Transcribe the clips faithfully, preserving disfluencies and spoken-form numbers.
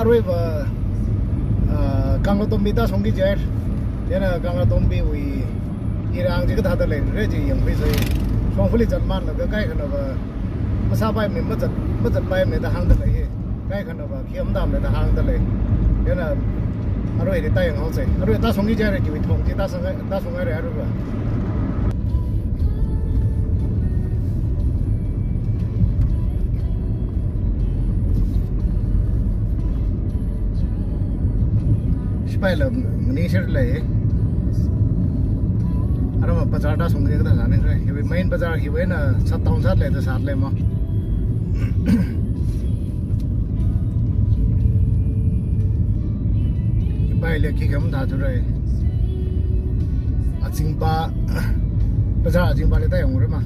Aruiva, ah, Kanglatombi tāshungki jihaira. Chieina Kanglatombiwui irang chi kathāda leira chi yangkhuisa. Shongfali zatmanlaga kaikhanava masāpaimana, mazat, mazatpaimana da hāngda lei. Kaikhanava khi matamana da hāngda lei. Chieina aruili tāyanghaosa. Arui tāshungki jihaira, chiwui thong chi tāshung, tāshunghaira aruiva. Sipaila maningshirlei. Arama bazar tāshungki kathā sāni khalei. Hiwui main bazar hiwui eina shutdown sālei da sālei ma. Sipaila khikha mathāthurai. Azingpa, bazar azingpali tāyanghaora ma.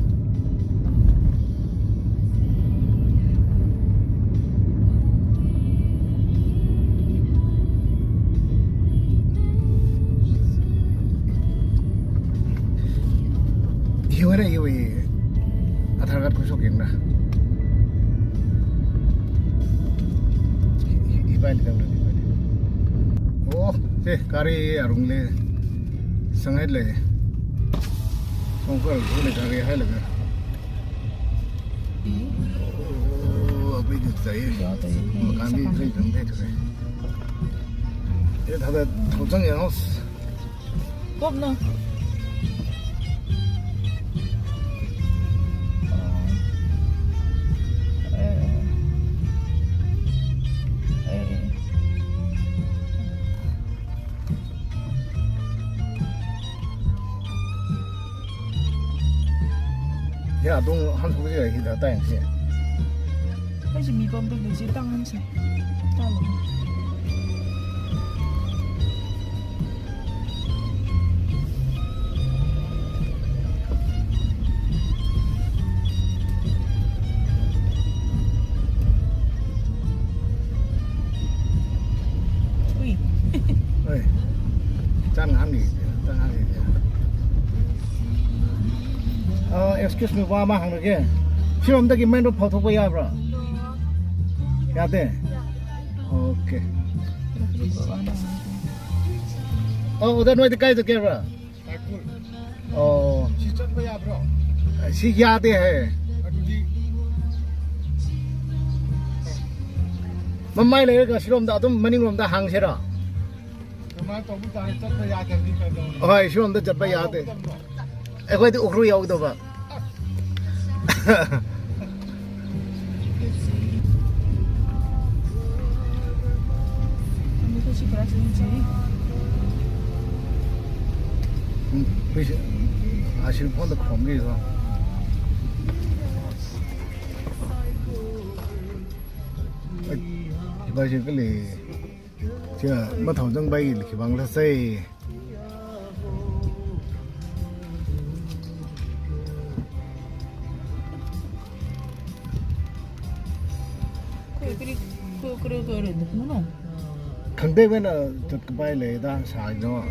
Hiwui eina hiwui Aadhaar card khuishok yangna. Hi, hi, hipaili tāngna, hipaili. Oh, te, gari arungli sanghailei. Songkar arungli gari hailaga. Oh, abui di zai. Ya, zai. Makami zai zang zai zai. Ye, thāda thao zang yang os. Kopna. Eh, eh. Eh, eh. Ya, dung han su ji hi da tang si. Hai si mi pam tu ji tang han si. Tang lo. Ui. Ui. Chān ngahān ni, chān ngahān ni. Uh, excuse me, wā ma hāngrake. Shiromdagi main road phao thokpa yabra? Yade? Okay. Oh, oda noida kai to kebra? Taikul. Oh. Si zatpa yabra? Si yade hai. Adudi. Mamai leilaga shiromda athum maningromda hāngsera. Khamai tongbu tare zatpa yade ni ka do. Hoi, shiromda zatpa yade. Tongbu tongbu. Akhoi di Ukhrul yaodava. Hmm, please, I should want the chrome key as well. Ai, if I should really, yeah, mathao zangpai li khivang la sai. Khangdei wena zatkapai leida sāi no.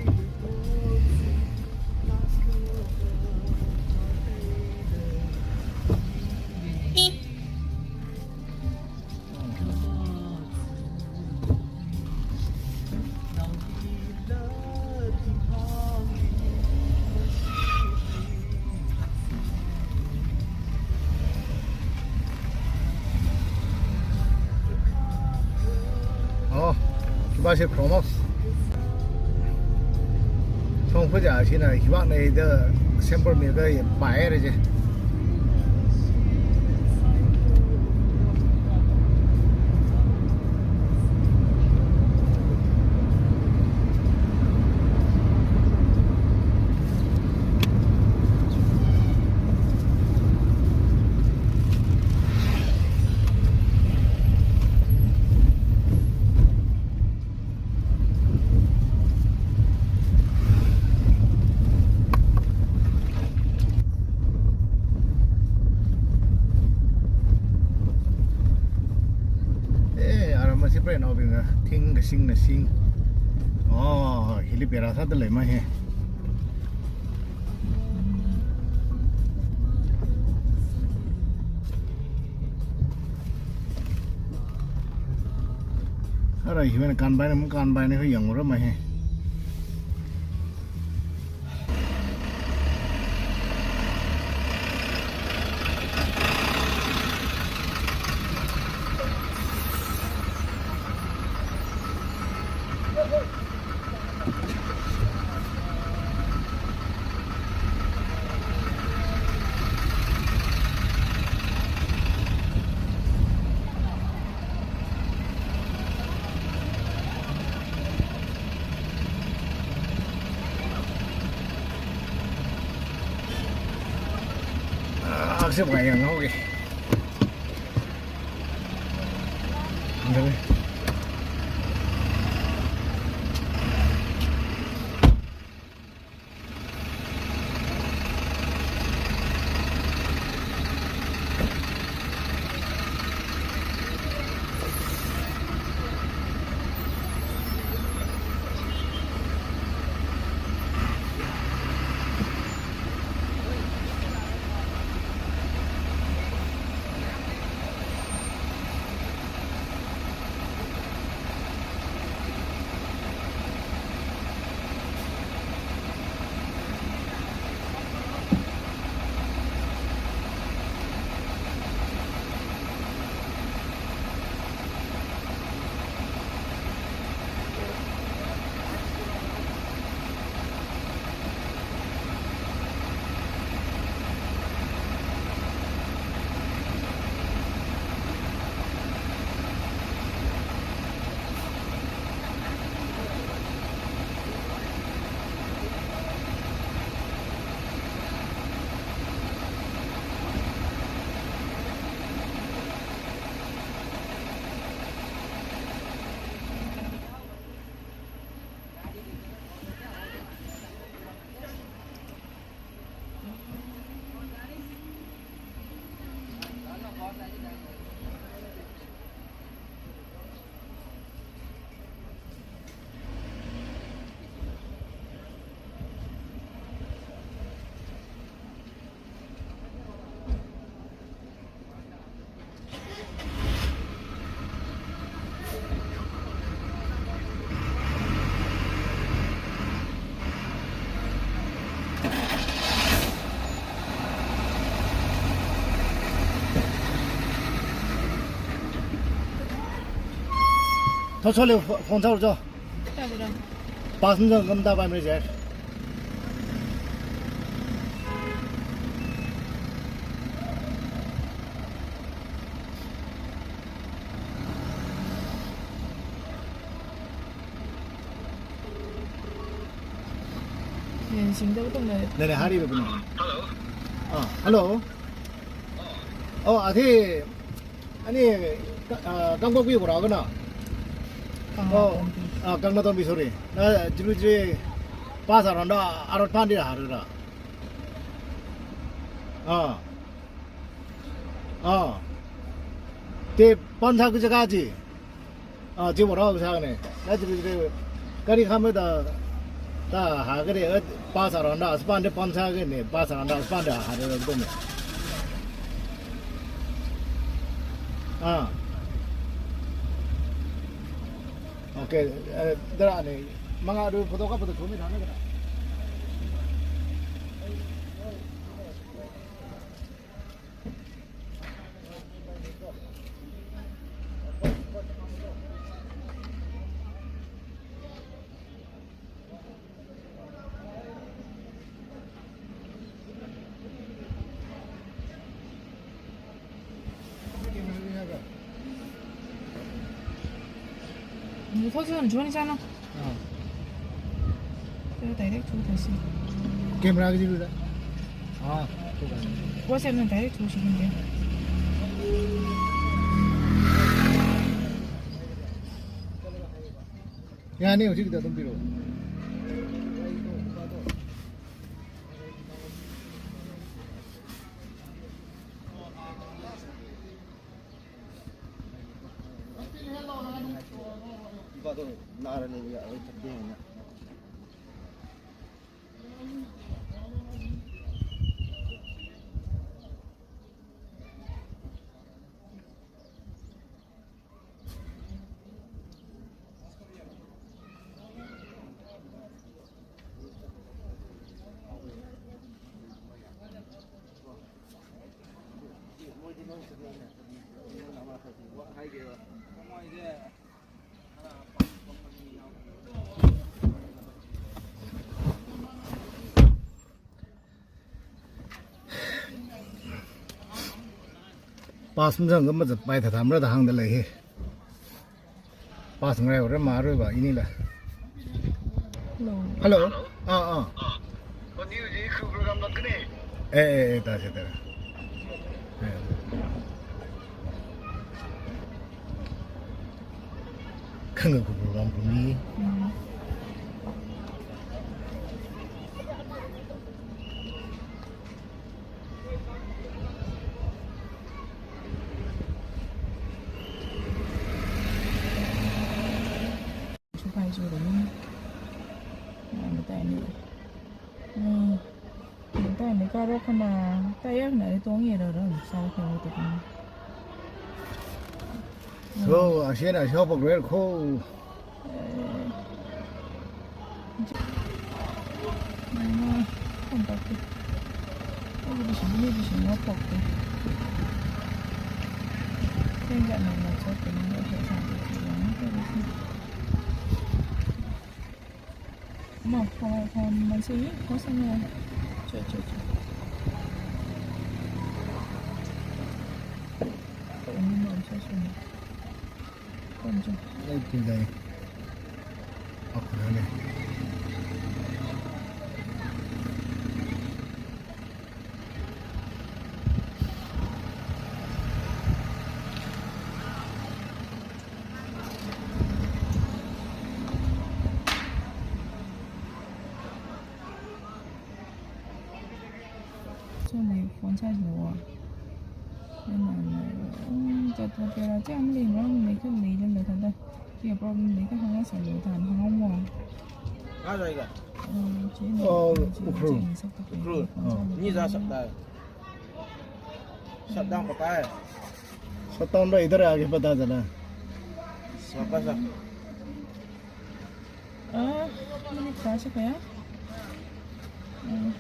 Oh, khipāsi Chromos. Songkhuja shina khipāna da sample miga ye pai re je. Eh, aram masi pre no binga, thing kasingna sing. Oh, hili pera sāda lei ma he. Ara hiwui eina kanpaina, makanpaina kha yangra mahe. Ah, aksep ngai yang, okay. Ndale. Thotshole pho-, phone sāra cho. Passenger ngamda pai mei je. Yan singda utang na. Nene hari be puno. Hello. Ah, hello. Oh, ati, ani, ka-, ah, Kangpokpi kura kana? Oh, Kangnatombi. Ah, Kangnatombi, sorry. Na, jiru jiri, bus aron da, arot pandi da harira. Ah. Ah. Te pansa ki jaga ji. Ah, ji wara sāne. Na ji ji gari khame da, da ha gari, eh, bus aron da, spande pansa gane, bus aron da, spande ha de dome. Ah. Okay, eh, dara ne, manga du photo ka photo kumi thane kara. Ni thotsi on join chana. Ah. Te direct chu thasi. Camera ki jilu da. Ah, chu da. WhatsApp na direct chu shi kin de. Ya, ni uchi kita tumpiro. Pass mazang kha mazatpai thāthāmara da hāngda lei hi. Pass ngaraihaora mara va inila. Hello. Hello. Ah, ah. Eh, eh, eh, tase, tara. Eh. Khangakha program kumi. Mm. Chupai churani. Mataini. Hmm. Mataini karo khana, tayang na tong ye rara, sa kyo to kan. So, ashiena shop grade ko. Eh. Mama, contact. Ini bisa, ini bisa nyopok deh. Saya nggak nanya chat, ini nggak bisa sampai ke sana. Mau, mau, mau, masih, kosong ya. Cek, cek, cek. Kok ini mau, saya sini. Koncho. Lei pui lei. Ak lei. Chili phone charge lo wa. Ina na, um, chat wa kera chang li ram ni ka li ram da da. Ki problem ni ka hanga sa lo tan hanga mo. Ka zai ga? Um, chi ni, oh, chi ni, Ukhrul. Chi ni sak ta ki. Ukhrul. Phone charge lo. Ni za sak ta. Shutdown pa pa hai. Shutdown ra idhar aage pata chala. Sa pa sa. Ah, minute kayākha ya? Hmm.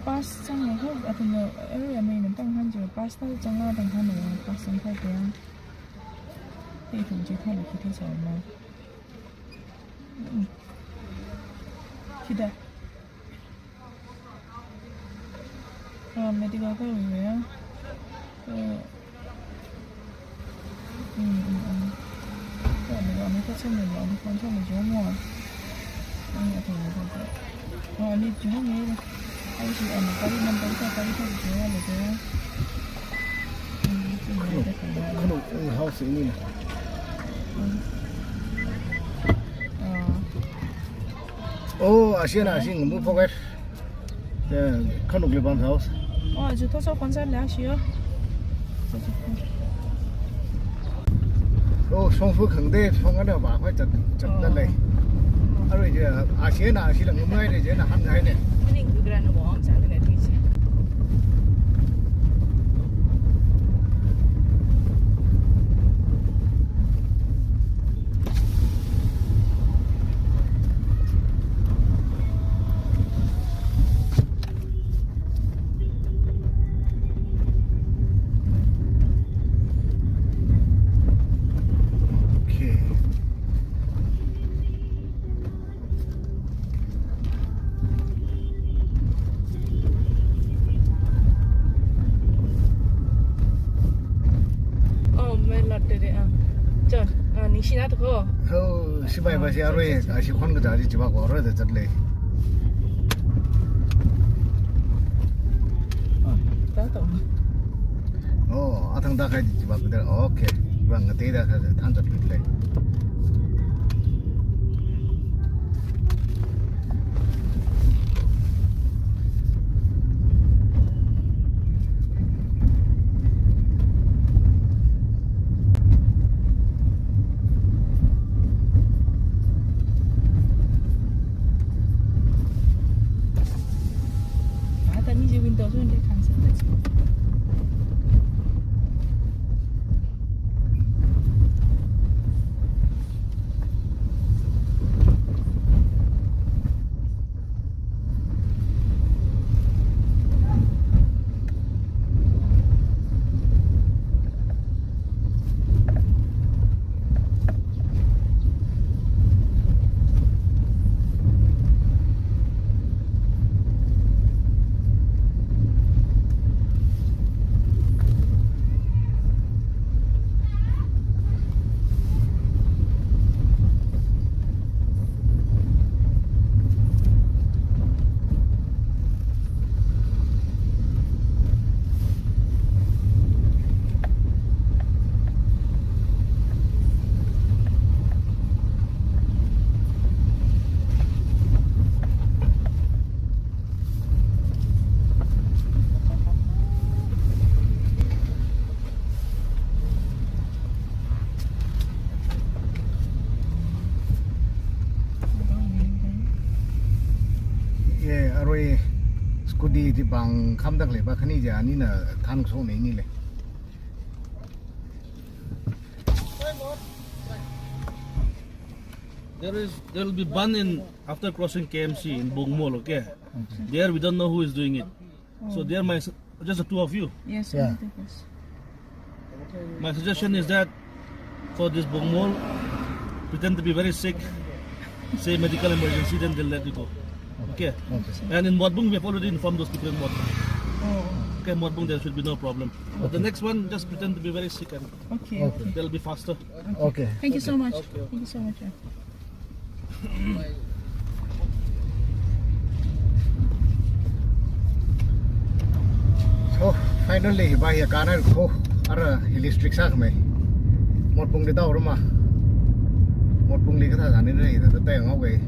Pass chang ho, athumna area main tang han jo, pass ta chang la tang han ho, pass chang kha ya. Hei thum chi thāla khi thei sa ma. Hmm. Khi da. Ah, medical ka wi ya. Eh. Mm, mm, mm. Ka medical ni ka chang ni lo, ni kon chang ni jo mo. Ani ato ni ko. Ah, ni jo ni. Ai si ani kari number ka kari ka jo ni jo. Mm, si ni ka ka. Kano, kano, eh, house ini na. Mm. Ah. Oh, ashiena, ashi ngamu pocket. Eh, khanuk li pam house. Oh, ju thoso concert la shi yo. Oh, shongfa khangde, shong ana ba, khoi chat, chat la lei. Oh. Arui je, ashiena, ashi la ngamai de je, na han ngai ne. Maning du gran wo am sa ne tui chi. Okay. Oh, mai lat de de, ah. Chon, ah, ningshina to ko. Ho, sibai ba si arui, ah, si khon ka ja ji chiba ko arui da chat lei. Ah, ta to. Oh, athang da khai ji chiba ko de. Okay. Bang ngatei da khai than chat lei. Ata ni je window so nde kan sa. Arui scooty di bang khamdak leiva khani ja anina than so nei ni le. There is, there will be ban in after crossing K M C in Bungmol, okay? There we don't know who is doing it. So there my s- just the two of you. Yes, yeah. Only the bus. My suggestion is that for this Bungmol, pretend to be very sick, say medical emergency, then they'll let you go. Okay. Okay. And in Motbung, we have already informed those people in Motbung. Oh. Okay, Motbung, there should be no problem. But the next one, just pretend to be very sick and okay, okay, they'll be faster. Okay. Thank you so much. Okay. Thank you so much. Yeah. So finally, ba ya kana ko ara electric sa kame. Motbung de tau rama. Motbung le kata sani re da ta ngau ke.